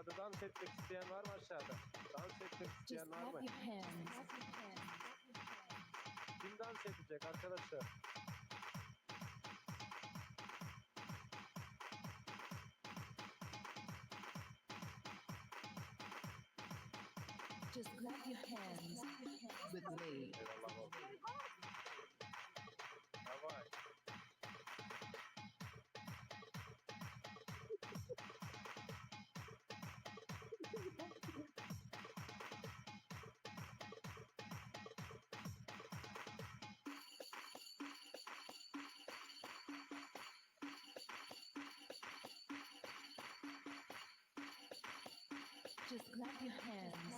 Aşağıda dans etmek isteyen var mı aşağıda? Dans etmek Just isteyen var clap mı? your hands. Kim dans edecek arkadaşlar? Just clap your hands with me. Eyvallah oğlum. Давай. Just clap your hands.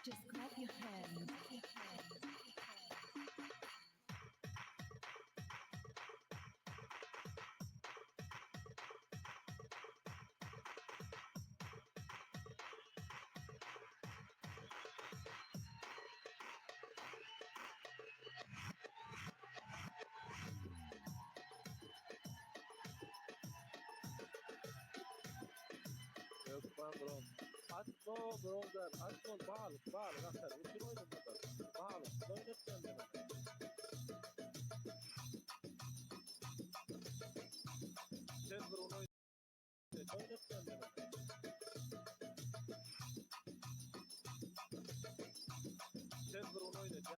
Just clap your hands. Gökhan Bron. Atma bronzer. Atma bağlı bağlı. Atar. Uçur oyunu burada. Bağlı. Oynat kendini. Silver onu oynat. Oynat kendini. Silver onu oynat.